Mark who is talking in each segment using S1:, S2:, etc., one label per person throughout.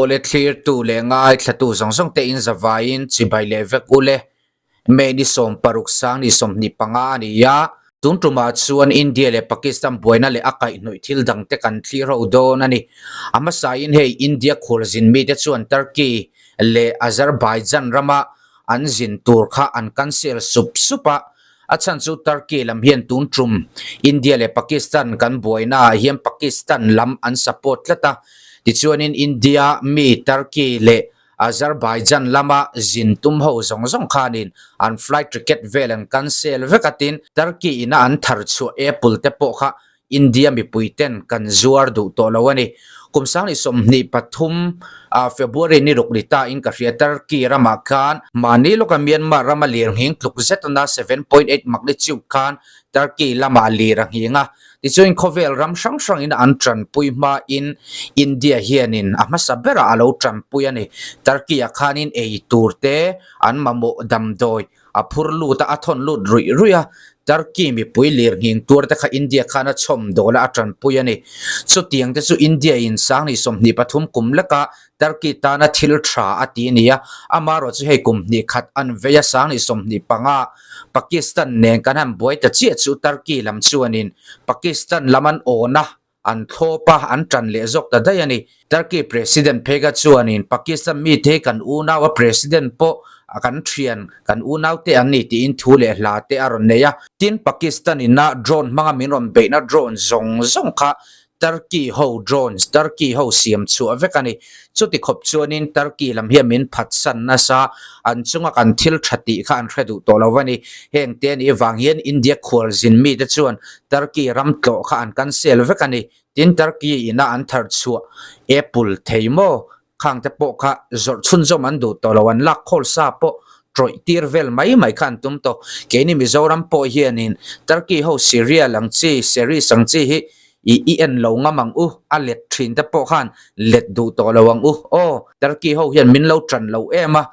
S1: Awle thlirtu leh ngaithlatu zawng zawng te in zavaiin chibai leh vek ule. May ni 16 sang ni 25 a ni a, tun tumah chuan India leh Pakistan buaina leh a kaihhnawih thil dang te kan thlir ho dawn a ni. A hmasain hei India khualzin mite chuan Turkey leh Azerbaijan rama an zin tur kha an cancel sup sup a, A chhan chu Turkey lam hian tun tum India leh Pakistan kan buaina ah hian Pakistan lam an support tlat a, tichuanin India mi Turkey leh Azerbaijan lama zin tum ho zawng zawng khanin an flight ticket vel an cancel vek a tin Turkey ina an thar chhuah Apple te pawh kha India mipui ten kan zuar duh tawh lo a ni. Kum 2023 ah February ni ruk ni ta in ka hria Turkey ramah khan mahni lawka Myanmar rama lir nghing tluk zet ana 7.8 magnitude khan Turkey lamah lir a nghing a. Tichuan khawvel ram hrang hrangin an tanpui hmain India hianin a hmasa berah a lo tanpui a ni. Turkey ah khanin ei tur te an mamawh damdawi A phur lut a, a thawn lut ruih ruih a. Turkey mipui lir nghing tuar te kha India khan a chhawm dawl a, a tanpui a ni. Chutiang te chu India in 2023 kum leka Turkey tana thil tha a ti a ni a. Amaherawh chu hei kum hnih khat an vei a, 2025 Pakistan nen kan han buai ta chiah chu Turkey lam chuanin Pakistan lam an awn a, An thlawp a, an tan leh zawk ta daih a ni. Turkey President pheka chuanin Pakistan mite hi kan unau a President pawh kan thian, kan unaute an ni tiin thu leh hla te a rawn nei a. Tin, Pakistan ina drone hmanga min rawn beihna drone zawng zawng kha Turkey ho drones, Turkey ho siam chhuah vek a ni. Chuti khawp chuanin Turkey lam hian min phatsan nasa, an chunga kan thil tha tih kha an hre duh tawh lo a ni. Heng te anih vang hian India khualzin mite chuan Turkey ram tlawh kha an cancel vek a ni. Tin, Turkey ina an thar chhuah Apple thei maw? Khang te pawh kha zawrh chhunzawm an duh tawh lo, an lak khawl sa pawh tawih tir vel mai mai kha an tum tawh. Keini Mizoram pawh hianin Turkey ho Syria lang chi, Series ang chi hi i i en lo ngam ang u, a let thin te pawh khan let duh tawh lo ang u. Aw, Turkey ho hian min lo tan lo em a,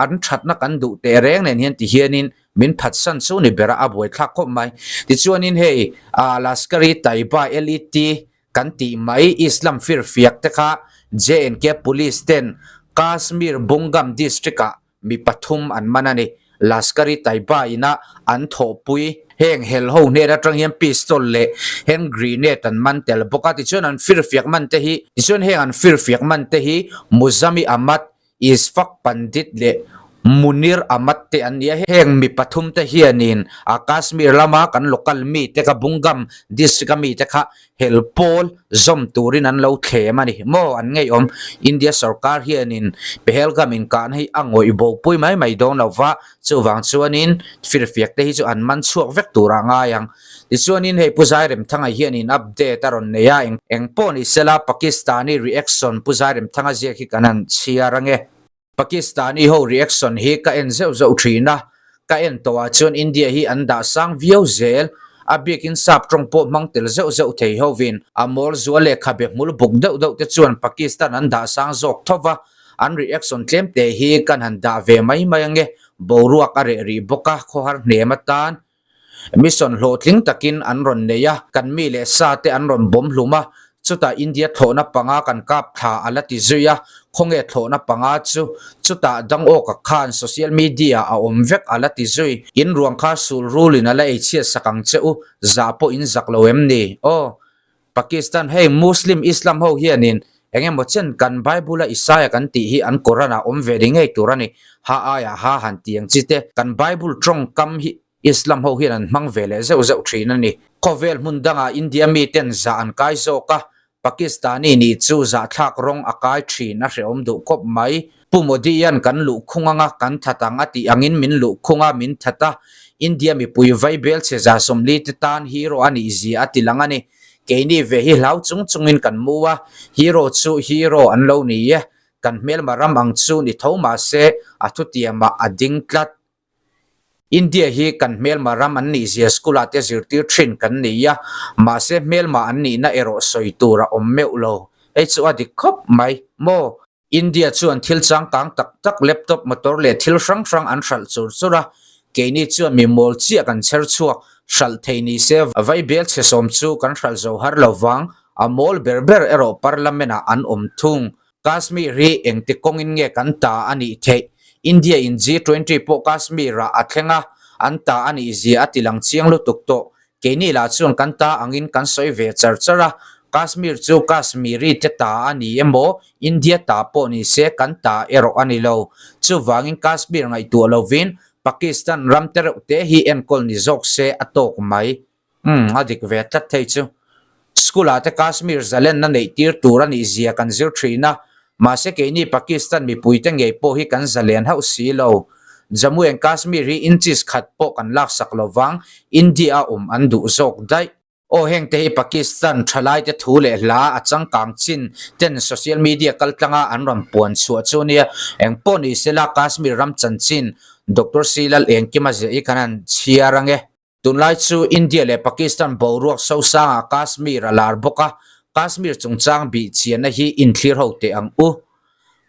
S1: an thatna kan duh teh reng nen hian ti hianin min phatsan chu ni bera a buaithlak khawp mai. Tichuanin hei Lashkar-e-Taiba, LET, kan tih mai Islam firfiak te kha JNK Police ten Kashmir Bungam district ah mi pathum an man a ni. Lashkar-e-Taiba ina an thawhpui heng hel ho hnen atang hian pistol leh hand grenade an man tel bawk a. Tichuan an firfiak man te hi tichuan heng an firfiak man te hi Muzami Ahmad Ishfaq Pandit leh Munir Ahmad te an ni a, heng mi pathum te hianin a Kashmir lama kan local mi te kha Bungam district a mi te kha hel pawl zawm turin an lo thlem a ni maw an ngeiawm. India sorkar hianin Pahalgam inkahna hi a ngawih bo pui mai mai dawn lo va, chuvang chuanin firfiak te hi chu an man chhuak vek turah ngai ang. Tichuanin hei Pu Zairemthanga hianin update a rawn nei a, eng pawh ni sela Pakistani reaction Pu Zairemthanga ziak hi kan han chhiar ange. Pakistani ho reaction hi ka en zeuh zeuh thin a, ka en tawhah chuan India hi an dah sang viau zel, a biakin sap tawng pawh hmang tel zeuh zeuh thei hovin a mawl zual leh khabe hmul buk deuh deuh te chuan Pakistan an dah sang zawk tho va, an reaction tlem te hi kan han dah ve mai mai ange, boruak a reh rih bawk a, khawhar hnem atan Mission hlawhtling takin an rawn nei a, kan mi leh sa te an rawn bawm hlum a, chutah India thlawhna panga kan kap thla a la ti zui a, khawnge thlawhna panga chu chutah dangawka khan social media a awm vek a la ti zui. In ruang kha sul rulin a la ei chhiat sak ang che u, zah pawh in zak lo em ni? Aw. Pakistan hei Muslim Islam ho hianin eng emaw chen kan Bible a Isaiah kan tih hi an Quran ah awm ve ni ngei tur a ni. Ha aiah ha han ti ang chi te kan Bible tawngkam hi Islam ho hian an hmang ve leh zeuh zeuh thin a ni. Khawvel hmun dangah India mi ten zah an kai zawk a, Pakistani nih chu zahthlak rawng a kai thin a hrehawm duh khawp mai. Pu Modi hian kan luhkhung anga kan that ang a tih angin min luhkhung a, min that a. India mipui vaibel chhe 40 te tan hero a nih zia a ti lang a ni. Keini ve hi hlau chung chungin kan mu a, hero chu hero an lo ni e. Kan hmelma ram ang chu ni tho mahse a thutiamah a ding tlat. India hi kan hmelma ram an nih zia school ah te zirtir thin kan ni a, mahse hmelma an nihna erawh sawi tur a awm meuh lo. Hei chu a dik khawp mai maw? India chuan thil changkang tak tak laptop, motor leh thil hrang hrang an hralh chur chur a, keini chuan mi mawl chiah kan chher chhuak, hralh thei ni se vaibel chhe sawm chu kan hralh zo har lo vang, a mawl ber ber erawh parliament ah an awm thung. Kashmir hi engti kawngin nge kan ta a nih theih? India in G20 pawh Kashmir ah a thleng a, an ta a nih zia a ti lang chiang lutuk tawh. Keini lah chuan kan ta angin kan sawi ve char char a, Kashmir chu Kashmiri te ta a ni emaw, India ta pawh ni se kan ta erawh a ni lo. Chuvangin Kashmir ngaihtuah lovin Pakistan ram te reuh te hi enkawl ni zawk se a tawk mai. Umm, a dik ve tlat thei chu. School ah te Kashmir zalenna neih tir tur a nih zia kan zir thin a, mahse keini Pakistan mipui te ngei pawh hi kan zalen hauh si lo. Jammu and Kashmir hi inches khat pawh kan laksak lo vang, India a awm an duh zawk daih. Aw heng te hi Pakistan thalai te thu leh hla a changkang chin ten social media kaltlanga an rawn puan chhuah chu nia. Engpawh ni sela Kashmir ram chanchin Doctor C Lal Engkima ziah hi kan han chhiar ange. Tunlai chu India leh Pakistan boruak sosangah Kashmir a lar bawk a, Kashmir chungchang bih chianna hi inthlir ho teh ang u.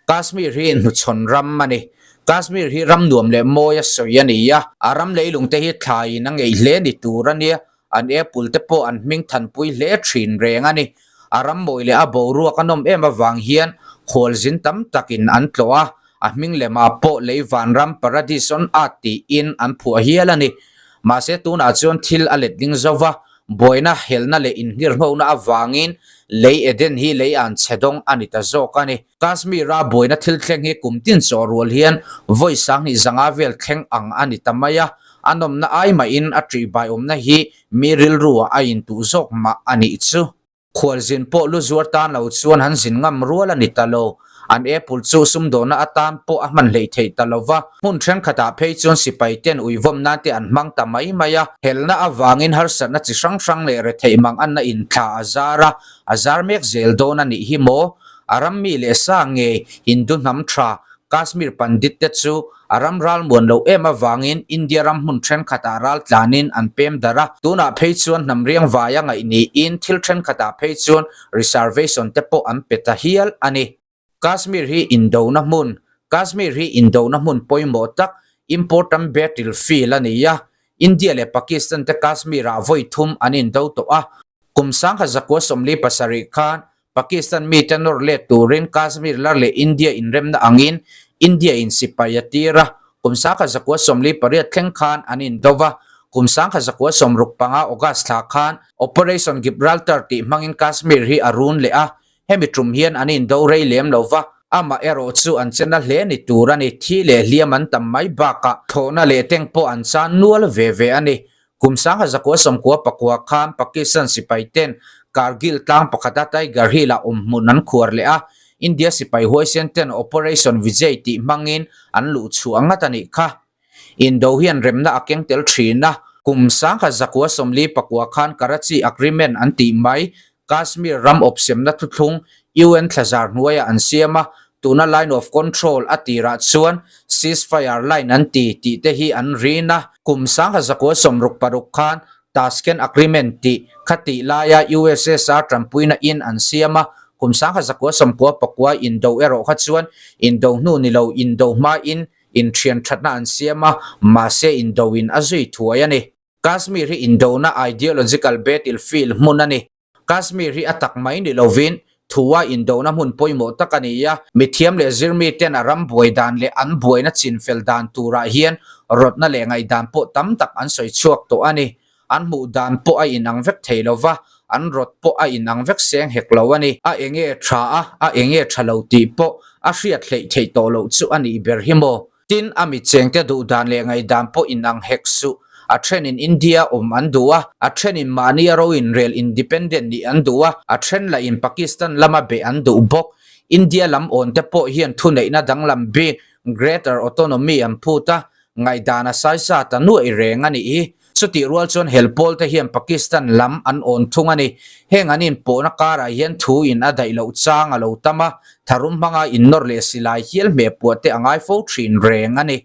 S1: Kashmir hi hnuchhawn ram a ni. Kashmir hi ram nuam leh mawi a sawi a ni a, a ram leilung te hi thlaiin a ngeih hle ni tur a nia, an apple te pawh an hming thanpui hle thin reng a ni. A ram mawi leh a boruak a nawm em avang hian khualzin tam takin an tlawh a, a hming lemah pawh lei vanram Paradise on Earth tiin an phuah hial a ni. Mahse tunah chuan thil a letling zo va, Buaina, helna leh inhngirhnawhna avangin lei Eden hi lei an chhe dawng a ni ta zawk a ni. Kashmir-a buaina thil thleng hi kum tin chaw rual hian vawi sanghnih zanga vel thleng ang a ni ta mai a, a nawmna ai mahin a ṭihbaiawmna hi mi rilruah a intuh zawk mah a nih chu. Khualzin pawh lu zuar tan lo chuan han zin ngam rual a ni ta lo. An apple chu sumdawhna atan pawh a hman hleih theih ta lo va, hmun thenkhatah phei chuan sipai ten uivawm nan te an hmang ta mai mai a. Helna avangin harsatna chi hrang hrang leh retheih mang anna inthla a zar a, a zar mek zel dawn a nih hi maw? A ram mi leh sa ngei Hindu hnam tha Kashmir Pandit te chu a ram ral muan loh em avangin India ram hmun thenkhatah ral tlanin an pem darh a, tunah phei chuan hnam riang vaia ngaih niin thil thenkhatah phei chuan reservation te pawh an pe ta hial a ni. Kashmir hi indona hmun Kashmir hi indona hmun pawimawh tak, important battle field a ni a, India leh Pakistan te Kashmir-ah vawi thum an indo tawh a, kum 1947 khan Pakistan mite nawr let turin Kashmir lar leh India inremna angin India in sipai a tir a, kum 1948 thleng khan an indo va, kum 1965 August thla khan Operation Gibraltar tih hmangin Kashmir hi a run leh a, hemi tum hian an indo rei lem lo va, amah erawh chu an chena hle ni tur a ni, thi leh hliam an tam mai bakah thlawhna leh teng pawh an chan nual ve ve a ni. Kum 1990 khan Pakistan sipai ten Kargil tlang pakhata Tiger Hill-ah awmhmun an khuar leh a, India sipai huaisen ten Operation Vijay tih hmangin an luh chhuah ngat a nih kha. Indo hian remna a keng tel thin a, kum 1949 khan Karachi Agreement an tih mai Kashmir ram awpsemna thuthlung UN thlazar hnuaiah an siam a, tuna Line of Control a tirah chuan Ceasefire Line an ti tih te hi an rin a. Kum 1966 khan Tashkent Agreement tih kha tih laia USSR tanpuina in an siam a, kum 1999 indo erawh kha chuan indo hnu ni lo indo hmain inthian thatna an siam a, mahse indo in a zui thuai a ni. Kashmir hi indona ideological battlefield hmun a ni. Kashmir hi a tak mai ni lovin thua indona hmun pawimawh tak a ni a, mithiam leh zirmi ten a ram buai dan leh an buaina chinfel dan turah hian rawtna leh ngaihdan pawh tam tak an sawi chhuak tawh a ni. An hmuh dan pawh a inang vek thei lova, an rawt pawh a inang vek seng hek lo a ni. A enge tha a, a enge tha lo tih pawh a hriat hleih theih tawh loh chu a nih ber hi maw? Tin, a mitchengte duh dan leh ngaihdan pawh inang hek suh. A thenin India awm an duh a, a thenin mahni a ro inrel independent nih an duh a, a then lah in Pakistan lama beh an duh bawk. India lam awnte pawh hian thuneihna danglam bik, greater autonomy, an phut a, ngaihdan a saisa ta nuaih reng a nih hi. Chutih rual chuan hel pawl te hian Pakistan lam an awn thung a ni. Heng an inpawhna karah hian thu in a daih loh chang a lo tam a, tharum hmanga innawr leh silai hial hmeh puah te a ngai fo thin reng a ni.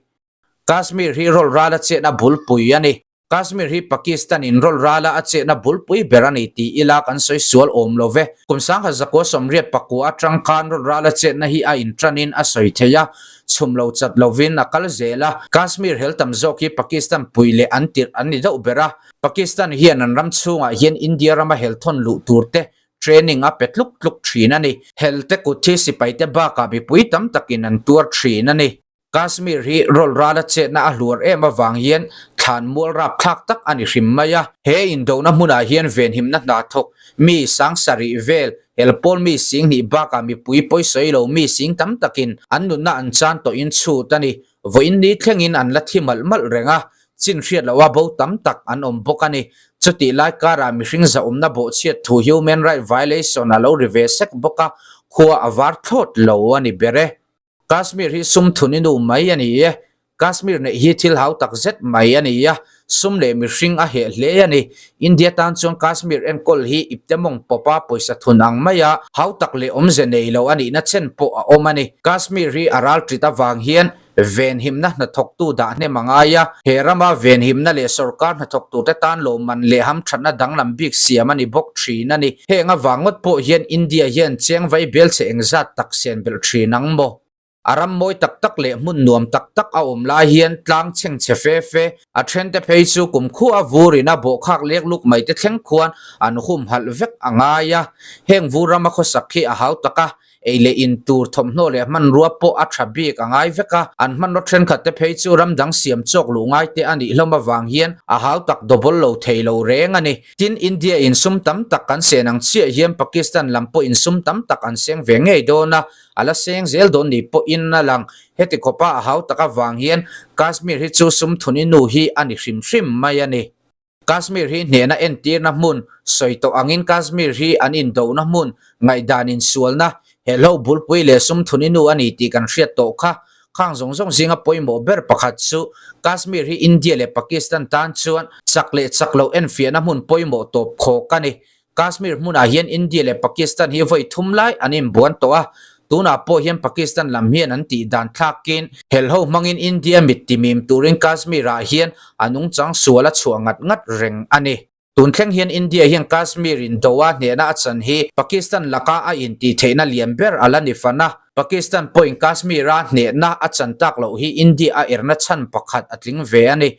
S1: Kashmir hi rawl rala chetna bulpui a ni. Kashmir hi Pakistan in rawl rala a chetna bulpui ber a ni tih ila kan sawi sual awm lo ve. Kum 1989 atang khan rawl rala chetna hi a intanin a sawi thei a, chhum lo chat lovin a kal zel a, Kashmir hel tam zawk hi Pakistan pui leh an tirh an ni deuh ber a, Pakistan hian an ram chhungah hian India rama hel thawn luh tur te training a pe tluk tluk thin a ni. Helte kut hi sipaite bakah mipui tam takin an tuar thin a ni. Kashmir hi rawlrala chetna a hluar em avang hian thlan mual rapthlak tak a ni hrim mai a. He indona hmunah hian venhimna hna thawk mi sang sarih vel, helpawl mi sing hnih bakah mipui pawisawi lo mi sing tam takin an nunna an chan tawhin chhut a ni. Vawiin ni thlengin an la thi malh malh reng a, chin hriat loha bo tam tak an awm bawk a ni. Chutih lai karah mihring zahawmna bawhchhiat thu human right violation a lo ri ve sek bawk a, khua a var thlawt lo a ni ber e. Kashmir hi sum thun i nu mai a ni e. Kashmir neih hi thil hau tak zet mai a ni a, sum leh mihring a heh hle a ni. India tan chuan Kashmir enkawl hi ipte mawng pawpa pawisa thun ang maia hau tak leh awmze nei lo a nihna chen pawh a awm a ni. Kashmir hi a ral ṭit avang hian Venhimna hnathawktu dah hnem a ngai a, he rama venhimna leh sorkar hnathawktute tan lawmman leh hamthatna danglam bik siam a ni bawk thin a ni. Heng avang ngawt pawh hian India hian cheng vai belchhe engzat tak sen belh thin ang maw? A ram mawi tak tak leh hmun nuam tak tak a awm lai hian tlang chheng chhe fe fe, a thente phei chu kumkhua vurin a bawhkhak lek luk mai te thleng khuan an humhalh vek a ngai a. Heng vur rama khawsak hi a hau tak a, Ei leh in tur thawmhnaw leh hmanrua pawh a tha bik a ngai vek a, an hmanraw thenkhat te phei chu ram dang siam chawk luh ngai te a nih hlawm avang hian a hau tak double lo thei lo reng a ni. Tin, India in sum tam tak kan sen ang chiah hian Pakistan lam pawh in sum tam tak an seng ve ngei dawn a, a la seng zel dawn ni pawhin a lang. Heti khawpa a hau tak avang hian Kashmir hi chu sum thuni nu hi a ni hrim hrim mai a ni. Kashmir hi hnehna entirna hmun, sawi tawh angin Kashmir hi an indohna hmun, ngaihdan insualna, helho bulpui leh sum thuni nu a ni tih kan hriat tawh kha. Khang zawng zawng zinga pawimawh ber pakhat chu Kashmir hi India leh Pakistan tan chuan chak leh chak loh enfiahna hmun pawimawh tawp khawk a ni. Kashmir hmunah hian India leh Pakistan hi vawi thum lai an inbuan tawh a, tunah pawh hian Pakistan lam hian an tih dan thlakin helho hmangin India mit timim turin Kashmir-ah hian a nungchang sual a chhuah ngat ngat reng a ni. Tun thleng hian India hian Kashmir in do a hnehna a chan hi Pakistan laka a intihtheihna lian ber a la ni fan a, Pakistan pawhin Kashmir-a hnehna a chan tak loh hi India a erna chhan pakhat a tling ve a ni.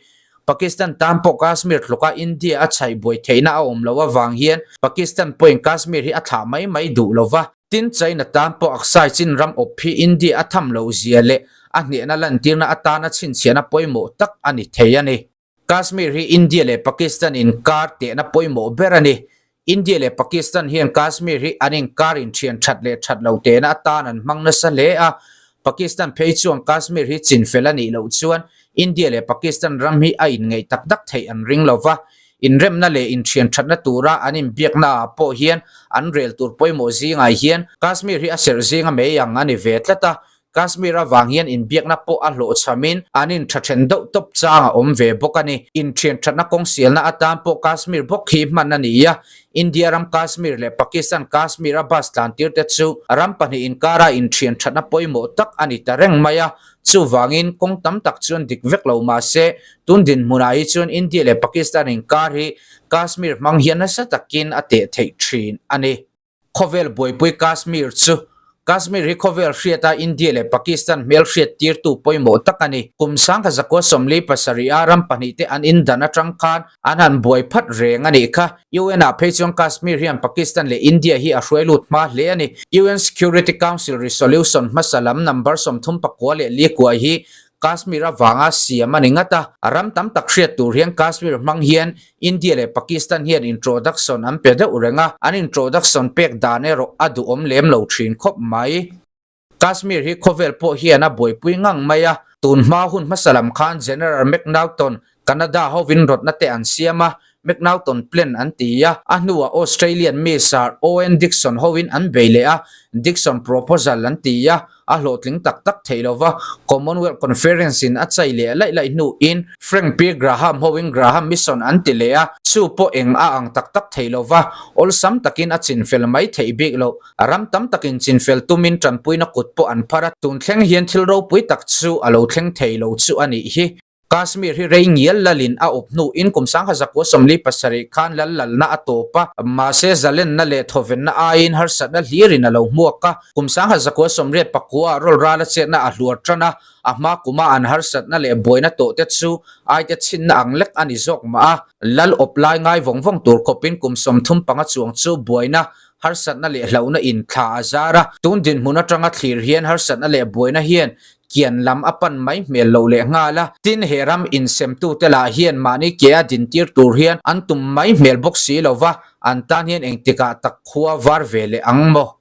S1: Pakistan tan pawh Kashmir tluka India a chhaih buai theihna a awm loh avang hian Pakistan pawhin Kashmir hi a thlah mai mai duh lo va. Tin, China tan pawh Aksai Chin ram awp hi India a tham loh zia leh a hnehna lantirna atana chhinchhiahna pawimawh tak a ni thei a ni. Kashmir hi India leh Pakistan inkar tehna pawimawh ber a ni. India leh Pakistan hian Kashmir hi an inkar inthian that leh that lo tehna atan an hmang nasa hle a, Pakistan phei chuan Kashmir hi chinfel a nih loh chuan India leh Pakistan ram hi a inngeih tak tak theih an ring lo va, inremna leh inthian thatna tura an inbiakna ah pawh hian an rel tur pawimawh zingah hian Kashmir hi a serh zinga mai ang a ni ve tlat a, Kashmir avang hian inbiakna pawh a hlawhchhamin an inthathen deuh tawp chang a awm ve bawk a ni. Inthianthatna kawng sialna atan pawh Kashmir bawk hi hman a ni a, India ram Kashmir leh Pakistan Kashmir a bus tlantir te chu ram pahnih inkara inthianthatna pawimawh tak a ni ta reng mai a, chuvangin kawng tam tak chuan dik vek lo mah se tun dinhmunah hi chuan India leh Pakistan inkar hi Kashmir hmang hian nasa takin a teh theih thin a ni. Khawvel buaipui Kashmir chu Kashmir hi khawvel hriata India leh Pakistan hmel hriat tirtu pawimawh tak a ni. Kum sangkhat zakua sawmli pasarih a ram pahnih te an indan atang khan an han buai phat reng a nih kha. UN ah phei chuan Kashmir hian Pakistan leh India hi a hruai lut hma hle a ni. UN Security Council Resolution hmasa lam number 34 hi Kashmir avanga siam a ni ngat a, ram tam tak hriat tur hian Kashmir hmang hian India leh Pakistan hian introduction an pe deuh reng a, an introduction pek dan erawh a duhawm lem lo thin khawp mai. Kashmir hi khawvel pawh hian a buaipui ngang mai a, tun hma hun hmasa lam khan General McNaughton Canada hovin rawtna te an siam a, McNaughton Plan an ti a, a hnuah Australian mi Sir Owen Dixon hovin an bei leh a, Dixon Proposal an ti a, a hlawhtling tak tak theih lo va, Commonwealth Conference in a chai leh laih laih hnuin Frank P. Graham hovin Graham Mission an ti leh a, chu pawh eng a ang tak tak theih lo va, awlsam takin a chinfel mai theih bik loh. Ram tam takin chinfel tumin tanpuina kut pawh an phar a, tun thleng hian thil ropui tak chu a lo thleng thei lo chu a nih hi. Kashmir hi rei ngial lalin a awp hnuin kum 1977 khan lal lalna a tawp a, mahse zalenna leh thawvenna aiin harsatna hlirin a lo hmuak a. Kum 1989 ah rawl ral a chetna a hluar tan a, a hma kuma an harsatna leh buaina tawh te chu aite chhinna ang lek a ni zawk mah a. Lal awp lai ngai vawng vawng tur khawpin kum 35 chuang chu buaina. Harsatna leh hlauhna in thla a zar a, tun dinhmun atanga thlir hian harsatna leh buaina hian kian lam a pan mai hmel loh leh nghal a. Tin, he ram insemtute lah hian mahni ke a dintir tur hian an tum mai hmel bawk si lo va, an tan hian engtikah tak khua var ve leh ang maw?